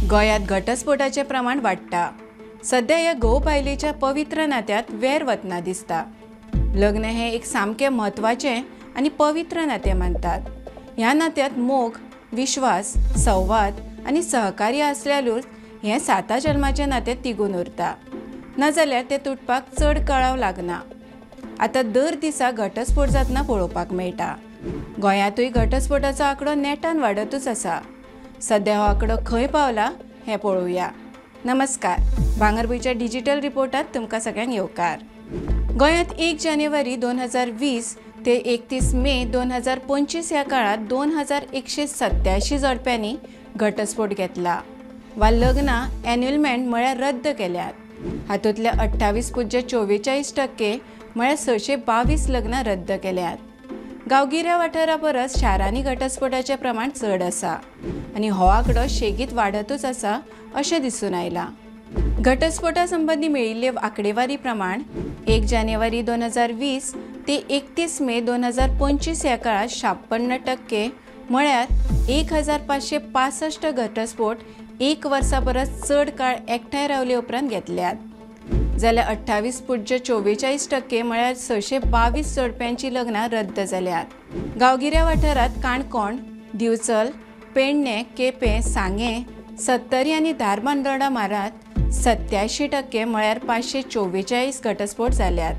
गोंयांत घटस्फोटाचें प्रमाण वाडटा. सद्या ह्या घोव बायलेच्या पवित्र नात्यांत वेर वतना दिसता. लग्न हें एक सामकें म्हत्वाचें आनी पवित्र नातें मानतात. ह्या नात्यांत मोग, विश्वास, संवाद आनी सहकार्य आसल्यारूच हें साता जल्माचें नातें तिगून उरता, नाजाल्यार तें तुटपाक चड कळाव लागना. आतां दर दिसा घटस्फोट जातना पळोवपाक मेळटा. गोंयांतूय घटस्फोटाचो आंकडो नेटान वाडतूच आसा. सद्या हो आंकडो खंय पावला हें पळोवया. नमस्कार, भांगरभूंयच्या डिजिटल रिपोर्टांत तुमकां सगळ्यांक येवकार. गोंयांत 1 जानेवारी 2020 ते 31 मे 2025 ह्या काळांत 2187 जोडप्यांनी घटस्फोट घेतला वा लग्नां एन्युलमेंट म्हळ्यार रद्द केल्यात. हातूंतल्या 28.44% म्हळ्यार 622 लग्नां रद्द केल्यात. गांवगिऱ्या वाठारा परस शारांनी घटस्फोटाचें प्रमाण चड आसा आनी हो आंकडो शेगीत वाडतूच आसा अशें दिसून आयलां. घटस्फोटा संबंदी मेळिल्ले आंकडेवारी प्रमाण 1 जानेवारी 2020 ते 31 मे 2025 ह्या काळांत 56% म्हळ्यार 1565 घटस्फोट एक वर्सा परस चड काळ एकठांय रावले उपरांत घेतल्यात. जाल्यार 28.44% म्हळ्यार 622 जोडप्यांची लग्नां रद्द जाल्यात. गांवगिऱ्या वाठारांत काणकोण, दिवचल, पेडणें, केपें, सांगें, सत्तरी आनी धारबांदोडा म्हालांत 87% म्हळ्यार 544 घटस्फोट जाल्यात.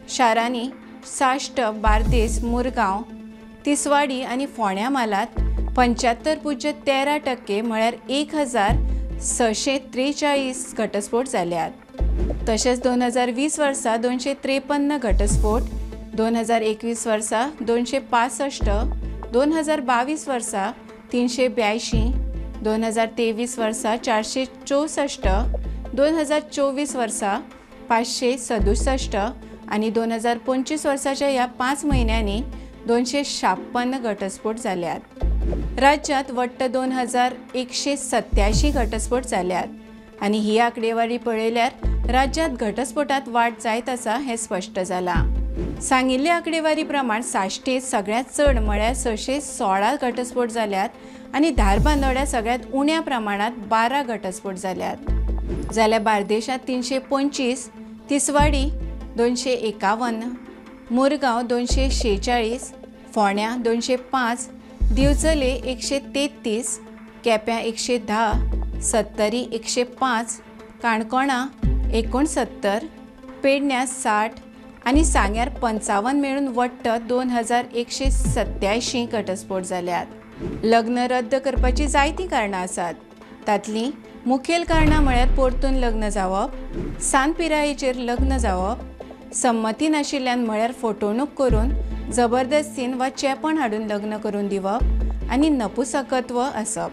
शारांनी साश्ट, बार्देस, मुरगांव, तिसवाडी आनी फोंड्या म्हालांत 75.13% म्हळ्यार 1643 घटस्फोट जाल्यात. तशेंच 2020 वर्सा 253 घटस्फोट, 2021 वर्सा 265, 2022 वर्सा 382, 2023 वर्सा 464, 2024 वर्सा 567 आनी 2025 वर्साच्या ह्या 5 म्हयन्यांनी 256 घटस्फोट जाल्यात. राज्यांत वट्ट 2187 घटस्फोट जाल्यात आनी ही आंकडेवारी पळयल्यार राज्यांत घटस्फोटांत वाड जायत आसा हें स्पश्ट जालां. सांगिल्ले आंकडेवारी प्रमाण साश्टींत सगळ्यांत चड म्हळ्यार 616 घटस्फोट जाल्यात आनी धारबांदोड्या सगळ्यांत उण्या प्रमाणांत 12 घटस्फोट जाल्यात. जाल्यार बार्देशांत 325, तिसवाडी 251, मुरगांव 246, फोंड्या 205, दिवचले 133, केप्यां 110, सत्तरी 105, काणकोणा 69, पेडण्यां 60 आनी सांग्यार 55 मेळून वट्ट 2187 घटस्फोट जाल्यात. लग्न रद्द करपाची जायतीं कारणां आसात. तांतलीं मुखेल कारणां म्हळ्यार परतून लग्न जावप, सान पिरायेचेर लग्न जावप, संमती नाशिल्ल्यान म्हळ्यार फटवणूक करून जबरदस्तीन वा चेपण हाडून लग्न करून दिवप आनी नपुसकत्व आसप.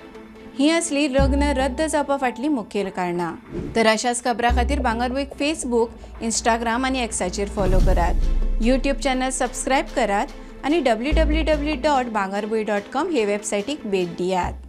ही असली लग्न रद्द जावपा फाटलीं मुखेल कारणां. तर अशाच खबरां खातीर भांगरभूंयक फेसबूक, इंस्टाग्राम आनी एक्साचेर फॉलो करात. यूट्यूब चॅनल सबस्क्रायब करात आनी www.bangarbhuy.com हे वेबसायटीक भेट दियात.